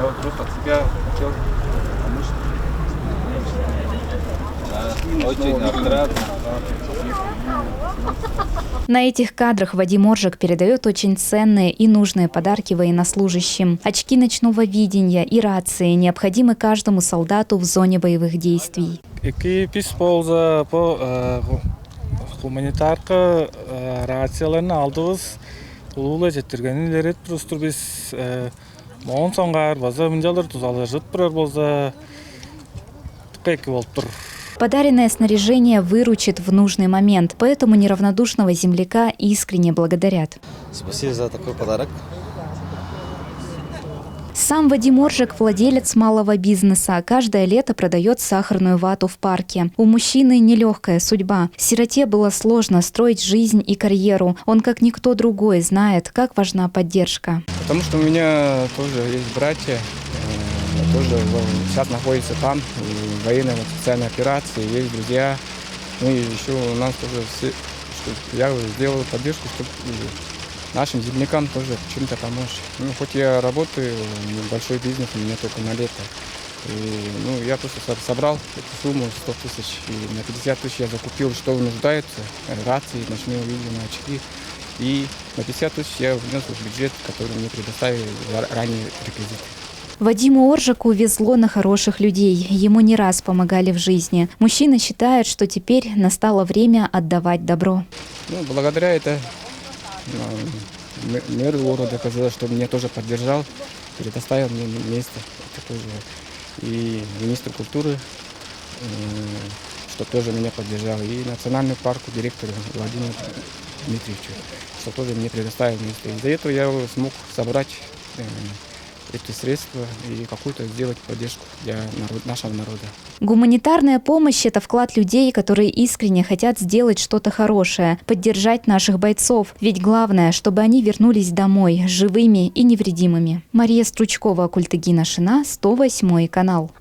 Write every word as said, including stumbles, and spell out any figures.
Я вот просто от себя хотел, потому что, да, очень аккуратно. На этих кадрах Вадим Оржик передает очень ценные и нужные подарки военнослужащим. Очки ночного видения и рации необходимы каждому солдату в зоне боевых действий. Эки, бис болза бо гуманитарка рацияларны алдывыс. Улуулай четтиргенин илередип турустур бис. Моон соңгаар база мынчалдыр дузалажып турар болза, дыка эки болуп тур. Подаренное снаряжение выручит в нужный момент, поэтому неравнодушного земляка искренне благодарят. Спасибо за такой подарок. Сам Вадим Оржик владелец малого бизнеса. Каждое лето продает сахарную вату в парке. У мужчины нелегкая судьба. Сироте было сложно строить жизнь и карьеру. Он, как никто другой, знает, как важна поддержка. Потому что у меня тоже есть братья, э, тоже сейчас находятся там, и военная вот специальная операция, есть друзья. Ну и еще у нас тоже все, что я сделал поддержку, чтобы нашим землякам тоже чем-то помочь. Ну, хоть я работаю, небольшой бизнес у меня только на лето. И, ну, я просто со- собрал эту сумму сто тысяч, и на пятьдесят тысяч я закупил, что нуждаются, э, рации, ночное видение, очки. И на пятьдесят тысяч я внес в бюджет, который мне предоставили за- ранее реквизиты. Вадиму Оржику везло на хороших людей. Ему не раз помогали в жизни. Мужчина считает, что теперь настало время отдавать добро. Ну, благодаря это, э, мэ- мэр города Кызыла, что меня тоже поддержал, предоставил мне место. Это тоже и министр культуры, э, что тоже меня поддержал, и национальный парк директору Владимиру Дмитриевичу, что тоже мне предоставил место. Из-за этого я смог собрать, э, эти средства и какую-то сделать поддержку для народ- нашего народа. Гуманитарная помощь — это вклад людей, которые искренне хотят сделать что-то хорошее, поддержать наших бойцов. Ведь главное, чтобы они вернулись домой живыми и невредимыми. Мария Стручкова, Культыгина Шина, сто восьмой канал.